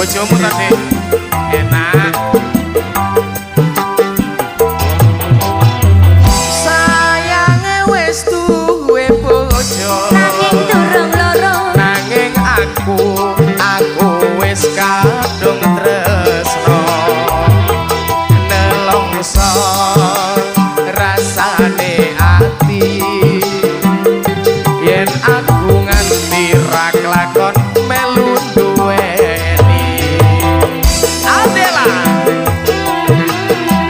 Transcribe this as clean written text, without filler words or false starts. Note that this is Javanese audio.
Bojomu tadi enak. Sayange wis duwe bojo, nanging durung loro. Nanging aku wis kadung tresno, nelongso.